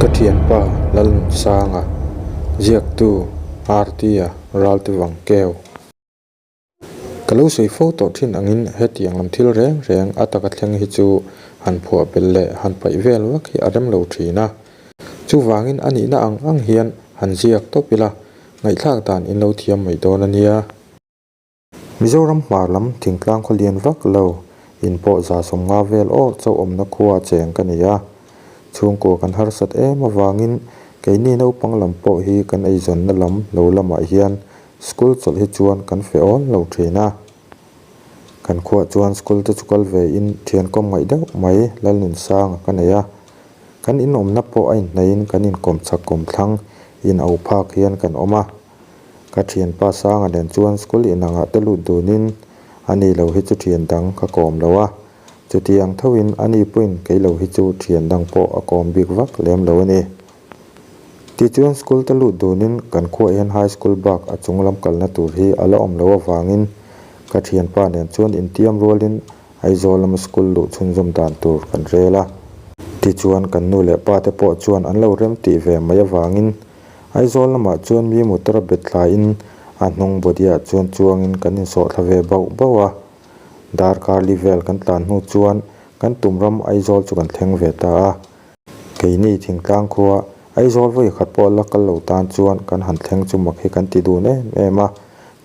Ka thianpa Lalnunsanga, ziaktu RT-a Raltivang Keu. Ka lo sawi fo tawh thin angin hetiang lam thil reng reng a taka thleng hi chu han phuah belh leh han paih vel vak hi a rem lo thin a. Chuvangin a nihna ang ang hian han ziak tawp ila, ngaihthlak dan in lo thiam mai dawn a nia. Mizoram hmar lam thingtlang khaw lian vak lo in pawh za 50 vel awr chauh awmna khua cheng ka ni a. Chhungkua kan harsat em avangin keini naupang lam pawh hi kan eizawnna lam lo lamah hian school chawlh hi chuan kan fe awl lo thin a. Kan khuah chuan school te chu kal ve in thian kawm ngaih deuh mai Lalnunsanga ka nei a. Kan inawmna pawh a inhnaihin kan inkawm chak kawm thlang in au phak hian kan awm a. Ka thianpa Sanga nen chuan school inangah te lut dunin ani lo hi chu thian dang ka kawm lo a, chuti ang thoin ani pawhin kei lo hi chu thian dang pawh a kawm bik vak lem lo a ni. Tichuan school te lut dunin kan khuaah hian high school bak a chung lam kalna tur hi a la awm lo avangin ka thianpa nen chuan intiam rualin Aizawl lama school luh chhunzawm dan tur kan rel a. Tichuan kan nu leh pa te pawh chuan an lo rem tih ve mai avangin Aizawl lamah chuan mi motor a bet thlaiin a hnung body ah chuan chuangin kan insawh thla ve bauh bauh a. Darkar li vel kan tlan hnu chuan kan tum ram Aizawl chu kan thleng ve ta a. Keini thingtlang khua Aizawl vawi khat pawh la kal lo tan chuan kan han thleng chu mak hi kan ti dun em em a,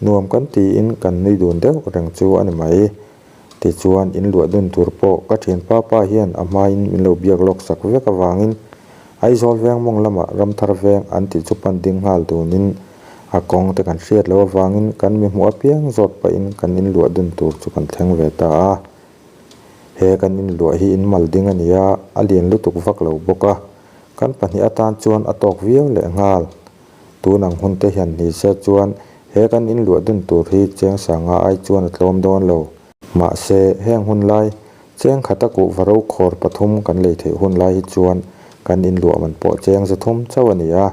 nuam kan tiin kan nui dun deuh reng chu a ni mai. Tichuan in luah dun tur pawh ka thianpa pa hian a hmain min lo biak lawk sak vek avangin Aizawl veng mawng lamah Ramthar veng an tih chu pan ding nghal dunin a kawng te kan hriat loh avangin kan mi hmuh apiang zawt pahin kan in luah dun tur chu kan thleng ve ta a. He kan in luah hi in mal ding a ni a, a lian lutuk vak lo bawk a, kan pahnih atan chuan a tawk viau leh nghal. Tun ang hun te hian ni se chuan he kan in luah dun tur hi cheng sanga ai chuan a tlawm dawn lo. Mahse, heng hun lai cheng khata kuhva ro khawr pathum kan lei theih hun lai hi chuan kan in luah man pawh cheng zathum chauh a ni a.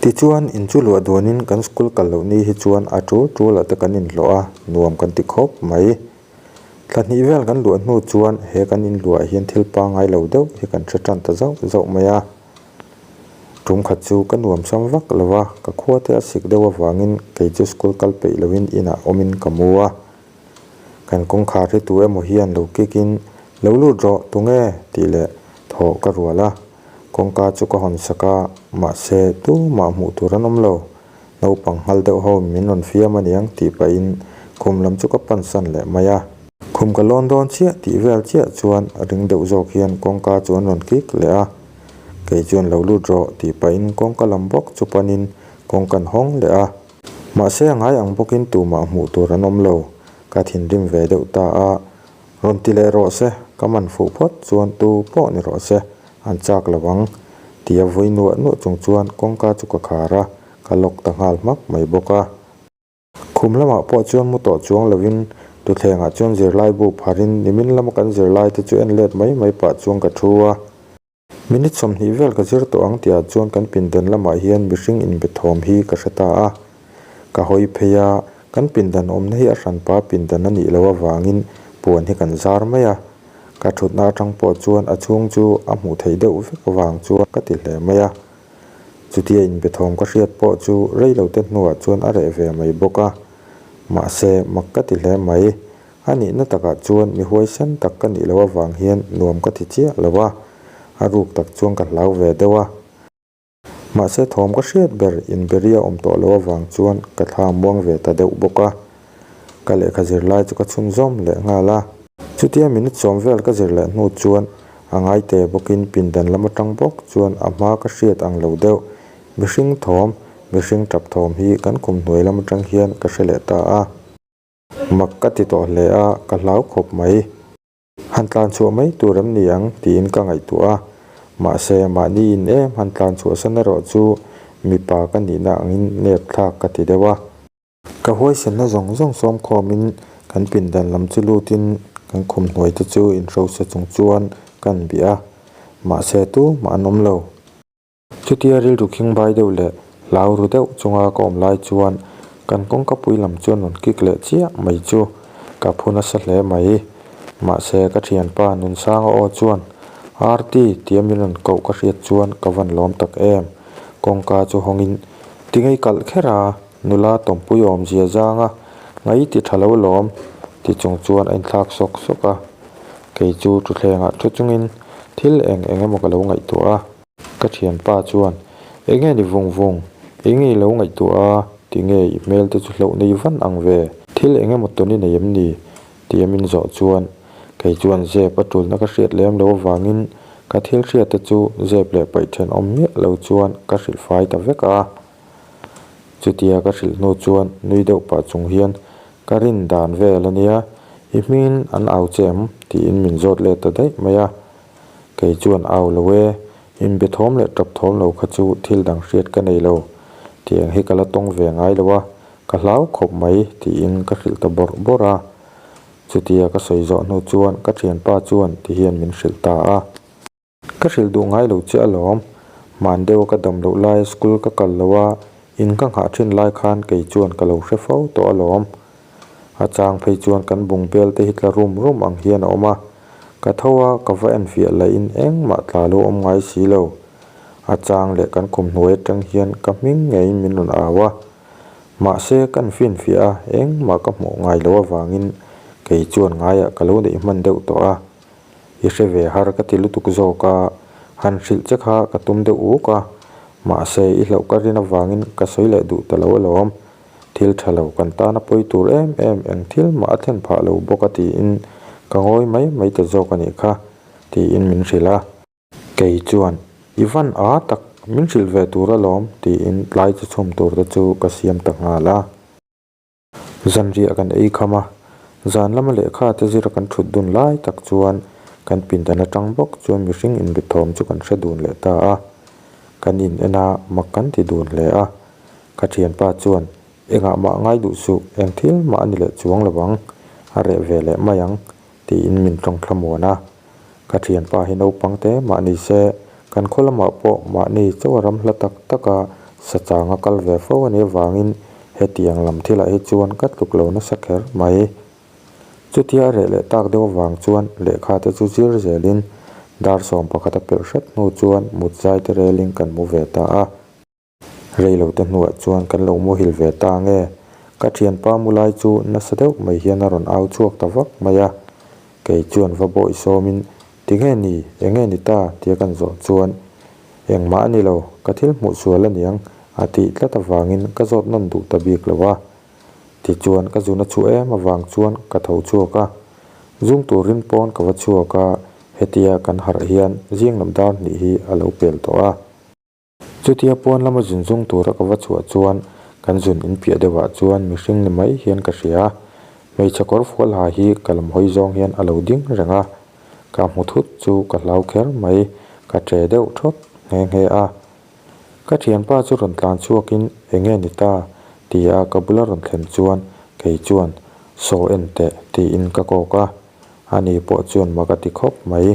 Tichuan, in chu luah duanin kan school kal loh ni hi chuan a tul tul ah te kan inhlawh a, nuam kan ti khawp mai. Thla hnih vel kan luah hnu chuan he kan in luah hian thil pangngai lo deuh hi kan hre tan ta zauh zauh mai a. Tum khat chu ka nuam sam vak lo a, ka khua te a sik deuh avangin kei chu school kal peih loin inah awmin ka mu a. Kan kawngkhar hi tu emaw hian lo kik in, Lo lut rawh, tunge? tih leh thawh ka rual a. Kawngka chu ka hawn sak a, mahse tumah hmuh tur an awm lo. Naupang nghal deuh ho min rawn fiam aniang tih pahin khum lam chu ka pan san leh mai a. Khum ka lawn dawn chiah tih vel chiah chuan ring deuh zawk hian kawngka chu an rawn kik leh a. Kei chuan lo lut rawh tih pahin kawngka lam bawk chu panin kawngka an hawng leh a. Mahse a ngai ang bawkin tumah hmuh tur an awm lo. Ka thinrim ve deuh ta a, rawn ti leh rawh se, ka man fuh phawt chuan tu pawh ni rawh se, an chak lo ang. Tia vawi nuah nuah chung chuan kawngka chu ka khar a, ka lock ta nghal hmak mai bawk a. Khum lamah pawh chuan mu tawh chuang lovin tuthlengah chuan zirlai bu pharin nimin lama kan zirlai te chu en let mai mai pah chuan ka thu a. Minute 20 vel ka zir tawh ang tihah chuan kan pindan lamah hian mihring inbe thawm hi ka hre ta a. Ka hawi phei a, kan pindan awmna hi a hranpa pindan a nih loh avangin puan hi kan zar mai a. Ka thutna atang pawh chuan a chhung chu a hmuh theih deuh vek avang chuan ka ti hle mai a. Chutia inbe thawm ka hriat pawh chu reilote hnuah chuan a reh ve mai bawk a. Mahse, mak ka ti hle mai. A nihna takah chuan mi huaisen tak ka nih loh avang hian nuam ka ti chiah lo a, a ruk tak chuan ka hlau ve deuh a. Mahse thawm ka hriat ber inberia awm tawh loh avang chuan ka thla muang ve ta deuh bawk a. Ka lehkha zir lai chu ka chhunzawm leh nghal a. Chutia minute 10 vel ka zir leh hnu chuan a ngaite bawkin pindan lam atang bawk chuan a hma ka hriat ang lo deuh mihring thawm, mihring tap thawm hi kan kum hnuai lam atang hian ka hre leh ta a. Mak ka ti tawh hle a, ka hlau khawp mai. Han tlan chhuah mai tur em ni ang tiin ka ngaihtuah a, mahse mahni in em han tlan chhuah san erawh chu mipa ka nihna angin nep thlak ka ti deuh a. Ka huaisenna zawng zawng sawm khawmin kan pindan lam chu lutin kan khum hnuai te chu inhrosa chung chuan kan bih a, mahse tumah an awm lo. Chutia rilru khingbai deuh leh hlau ru deuh chunga ka awm lai chuan kan kawngka pui lam chuan rawn kik leh chiah mai chu ka phu nasa hle mai. Mahse ka thianpa Nunsanga aw chuan, Arti tia min rawn koh ka hriat chuan ka van lawm tak em. Kawngka chu hawngin tingei kalh kher a, nula tawmpui awmzia zang a, ngai ti tha lo lawm ti chung chuan a inthlak sawk sawk a. Kei chu thutthlengah thu chungin thil eng eng emaw ka lo ngaihtuah a. Ka thianpa chuan, Enge ni vung vung, enge i lo ngaihtuah a, tinge i hmel te chu hlauh nei van ang ve, thil eng emaw tawn i nei em ni? tia min zawh chuan, kei chuan zep a tulna ka hriat lem lo avangin ka thil hriat te chu zep leh paih thenawm miah lo chuan ka hrilh fai ta vek a. Chutia ka hrilh hnu chuan nui deuh pah chung hian, Ka rin dan vel a nia, i hmingin an au che em? tiin min zawt let ta daih mai a. Kei chuan au lo e, inbe thawm leh tap thawm lo kha chu thil dang hriat ka nei lo. Tiang hi ka la tawng ve ngai lo a, ka hlau khawp mai tiin ka hrilh ta bawrh bawrh a. Chutia ka sawi zawh hnu chuan ka thianpa chuan ti hian min hrilh ta a. Ka hrilh duh ngai lo che alawm. Hman deuha ka dam loh lai school ka kal lo a, in ka nghah thin lai khan kei chuan ka lo hre fo tawh alawm. A chang phei chuan kan bung bel te hi tla rum rum ang hian a awm a, ka tho a ka va enfiah lahin engmah tla lo awm ngai si lo. A chang leh kan khum hnuai atang hian ka hming ngeiin min rawn au a. Mahse kan finfiah a, engmah ka hmuh ngai loh avangin kei chuan ngaiah ka lo neih hman deuh tawh a. I hre ve har ka ti lutuk zawk a, han hrilh che kha ka tum deuh uk a, mahse i hlauh ka rin avangin ka sawi leh duh ta lo alawm. Thil tha lo kan tana pawi tur em em eng thil mah a thlen phah lo bawk a tiin ka ngawi mai mai ta zawk a nih kha tiin min hrilh a. Kei chuan i van a tak min hrilh ve tur alawm tiin tlai chu chhum tur te chu ka siam ta nghal a. Zanriah kan ei kham a, zan lama lehkha te zira kan thut dun lai tak chuan kan pindan atang bawk chuan mihring inbe thawm chu kan hre dun leh ta a. Kan in en a, mak kan ti dun hle a. Ka thianpa chuan, Engah mah ngai duh suh, eng thil mah a ni leh chuang lo ang, a reh ve leh mai ang, tiin min tawng thlamuan a. Ka thianpa hi naupang te mah ni se, kan khaw lamah pawh mahni chaw a ram hla tak tak a, sa chang a kal ve fo a nih avangin hetiang lam thilah hi chuan ka tluk lo nasa kher mai. Chutia a reh leh tak deuh avang chuan lehkha te chu zir zelin dar 11 a pelh hret hnu chuan mut zai te relin kan mu ve ta a. Reilote hnuah chuan kan lo muhil ve ta nge? Ka thianpa mu lai chu nasa deuh mai hian a rawn au chhuak ta vak mai a. Kei chuan va bawi sawmin, Tinge ni? Enge ni ta? tia kan zawh chuan, Engmah a ni lo, ka thil hmuh sual a niang a tih tlat avangin ka zawt nawn duh ta bik lo a. Tichuan ka zun a chhuah em avang chuan ka tho chhuak a. Zung turin pawn ka va chhuak a, hetia kan harh hian zing lam dar hnih hi a lo pel tawh a. Chutia pawn lama zun zung tura ka va chhuah chuan kan zun in piah deuhah chuan mihring ni mai hian ka hria. Hmeichhe kawr fual ha hi ka lam hawi zawng hian a lo ding reng a. Ka hmu thut chu ka hlau kher mai, ka che deuh thawt nghe nghe a. Ka thianpa chu rawn tlan chhuakin enge ni ta tia ka bula rawn thlen chuan kei chuan saw en teh tiin ka kawk a. Ani pawh chuan mak a ti khawp mai.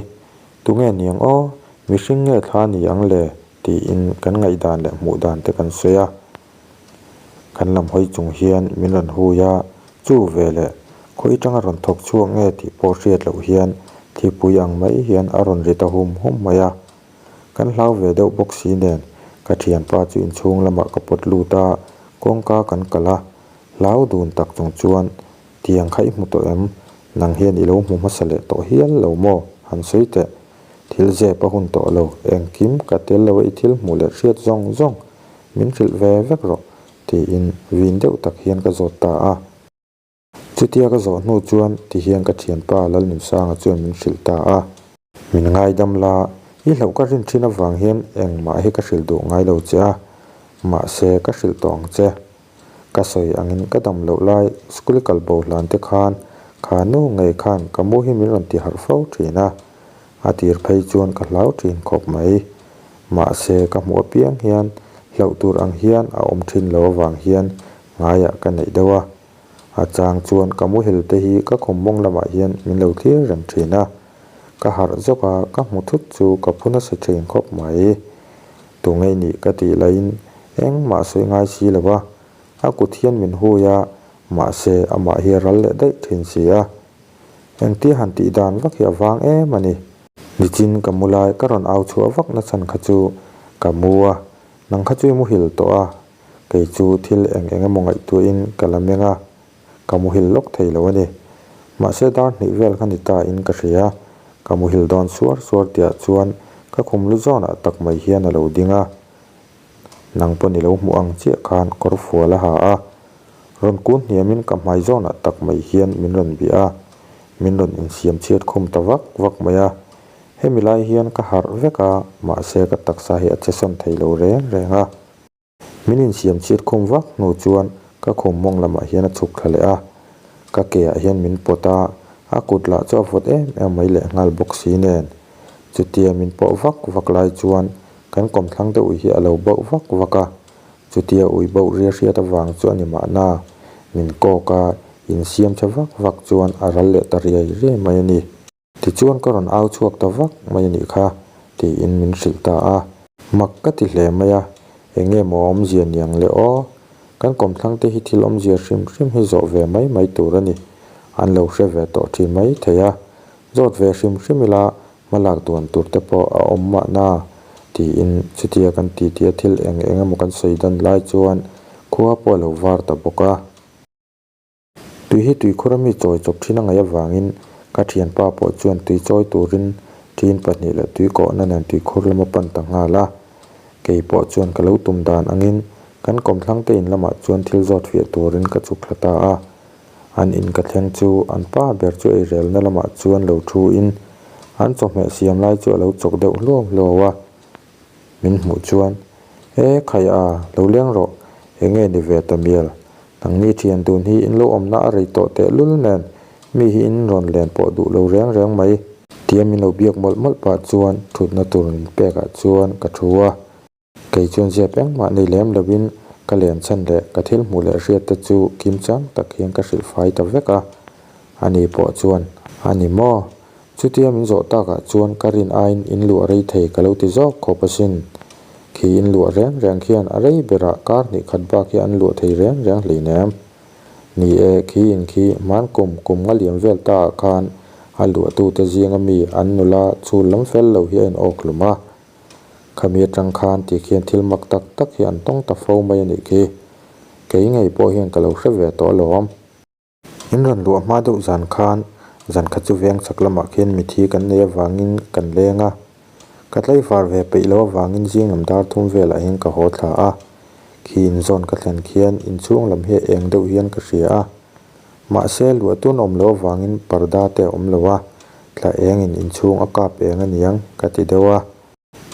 Tunge niang aw, mihring nge thla ni ang le? tiin kan ngaihdan leh hmuh dan te kan sawi a. Kan lam hawi chung hian min rawn hui a, chu veleh khawi atanga rawn thawk chhuak nge tih pawh hriat loh hian thlipui ang mai hian a rawn ri ta hum hum mai a. Kan hlau ve deuh bawk si nen ka thianpa chu inchhung lamah ka pawt lut a, kawngka kan kalh a, hlau dun tak chung chuan Tiang kha i hmu tawh em? Nang hian i lo hmu hmasa leh tawh hial lo maw? Han sawi teh. Thil zep a hun tawh lo, engkim ka tel lo a i thil hmuh leh hriat zawng zawng min hrilh ve vek rawh, tiin vin deuh tak hian ka zawt ta a. Chutia ka zawh hnu chuan tihian ka thianpa Lalnunsanga chuan min hrilh ta a. Min ngaidam la, i hlauh ka rin thin avang hian engmah hi ka hrilh duh ngai lo che a, mahse ka hrilh tawh ang che. Ka sawi angin ka dam loh lai school kal bo hlan te khan kha nu ngei khan ka mu hi min rawn ti harh fo thin a, a tir phei chuan ka hlau thin khawp mai. Mahse ka hmuh apiang hian hlauh tur ang hian a awm thin lo avang hian ngaiah ka neih deuh a. A chang chuan ka muhil te hi ka khum mawng lamah hian min lo thlir reng thin a. Ka harh zawk a, ka hmu thut chu ka phu nasa thin khawp mai. Tunge nih ka tih laiin engmah sawi ngai si lo a, a kut hian min hui a, mahse amah hi a ral leh daih thin si a. Engtia han tih dan vak hi a vang em a ni. Nichin ka mu lai ka rawn au chhuah vak na chhan kha chu ka mu a, nang kha chu i muhil tawh a, kei chu thil eng eng emaw ngaihtuahin ka la meng a, ka muhil lawk thei lo a ni. Mahse dar hnih vel kha ni ta in ka hria, ka muhil dawn suar suar tihah chuan ka khum lu zawnah tak mai hian a lo ding a, Nang pawh ni lo hmuh ang chiah khan kawr fual a ha a, rawn kun hniamin ka hmai zawnah tak mai hian min rawn bih a, min rawn insiam chhiat khum ta vak vak mai a. Hemi lai hian ka harh vek a, mahse ka taksa hi a che sawn thei lo reng reng a. Min insiam chhiat khum vak hnu chuan ka khum mawng lamah hian a chhuk thla leh a, ka ke ah hian min pawt a, a kut lah chu a vawt em em mai lehnghal bawk si nen. Chutia min pawh vak vak lai chuan Kan kawmthlang te ui hi a lo bauh vak vak a, chutia ui bauh ria hriat avang chu a ni mahna, min kawk a, insiam tha vak vak chuan a ral leh ta riai riai mai a ni. Tichuan ka rawn au chhuak ta vak mai a nih kha, tiin min hrilh ta a. Mak ka ti hle mai a, eng nge maw awmzia niang le aw? Kan kawmthlang te hi thil awmzia hrim hrim hi zawh ve mai mai tur a ni, an lo hre ve tawh thin mai thei a, zawt ve hrim hrim ila Hmalak duan tur te pawh a awm mahna tiin chutia kan ti tia thil eng eng emaw kan sawi dan lai chuan khua pawh a lo var ta bawk a. Tui hi tuikhur ami chawi chawp thin a ngaih avangin ka thianpa pawh chuan tui chawi turin ṭin pahnih leh tui kawhna nen tuikhur lam a pan ta nghal a. Kei pawh chuan ka lo tum dan angin kan kawmthlang te in lamah chuan thil zawt fiah turin ka chhuk thla ta a. An in ka thleng chu an pa ber chu eirelna lamah chuan lo thu in an chawhmeh siam lai chu a lo chawk deuh hluau hluau a. Min hmuh chuan, E khai a, lo leng rawh, eng nge ni ve ta mial? Nangni thian dun hi in lo awmna a rei tawh teh lul nen, mi hi in rawn len pawh duh lo reng reng mai. Tia min lo biak mawlh mawlh pah chuan thutna tur min pekah chuan ka thu a. Kei chuan ziap engmah nei lem lovin ka len chhan leh ka thil hmuh leh hriat te chu kim chang tak hian ka hrilh fai ta vek a. Ani pawh chuan, A ni maw? Chutia min zawh takah chuan ka rin aiin in luah rei thei ka lo ti zawk khawp asin. Khi in luah reng reng khian a rei berah kar hnih khat bak hi an luah thei reng reng hleinem. Ni e, khi in khi hman kum kum nga liam vel ta ah khan a luahtute zinga mi an nula chhul lam fel lo hi a in awk hlum a. Khami atang khan tih khian thil mak tak tak hi an tawng ta fo mai a nih khi. Kei ngei pawh hian ka lo hre ve tawh alawm. In rawn luah hma deuh zan khan zan khat chu veng chak lamah khian mithi kan nei avangin kan leng a. Ka tlaivar ve peih loh avangin zing lam dar thum velah hian ka haw thla a. Khi inzawn ka thlen khian inchhung lam hi a eng deuh hian ka hria a. Mahse luah tun awm loh avangin parda te a awm lo a. Thla engin inchhung a kap eng a niang ka ti deuh a.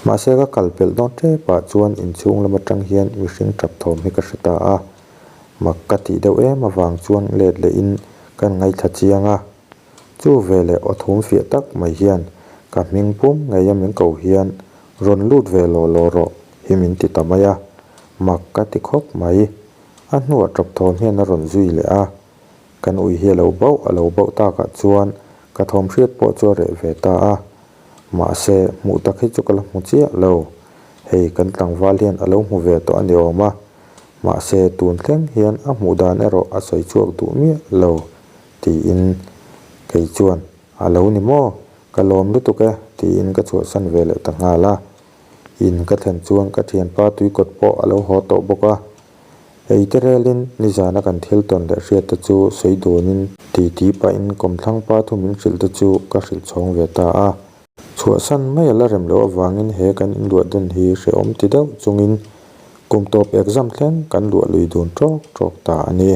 Mahse ka kal pelh dawn tep ah chuan inchhung lam atang hian mihring tap thawm hi ka hre ta a. Mak ka tih deuh em avang chuan let leh in kan ngaithla chiang a. Chu veleh aw thum fiah tak mai hian ka hming pum ngei a min ko hian rawn lut ve law law rawh hi min ti ta mai a. Mak ka ti khawp mai. A hnuah tap thawm hian a rawn zui leh a. Kan ui hi a lo bauh a lo bauh takah chuan ka thawm hriat pawh chu a reh ve ta a. Mahse, hmuh tak hi chu ka la hmu chiah lo. Hei kan tlangval hian a lo hmu ve tawh a ni awm a. Mahse, tun thleng hian a hmuh dan erawh a sawi chhuak duh miah lo tiin kei chuan a lo ni maw? Ka lawm lutuk e tiin ka chhuahsan ve leh ta nghal a. In ka thlen chuan ka thianpa tuikawt pawh a lo haw tawh bawk a. Ei te relin nizana kan thil tawn leh hriat te chu sawi dunin titi pahin kawmthlang pa thu min hrilh te chu ka hrilh chhawng ve ta a. Chhuahsan mai a la rem loh avangin he kan inluah dun hi hrehawm ti deuh chungin kum tawp exam thleng kan luah lui dun tawk tawk ta a ni.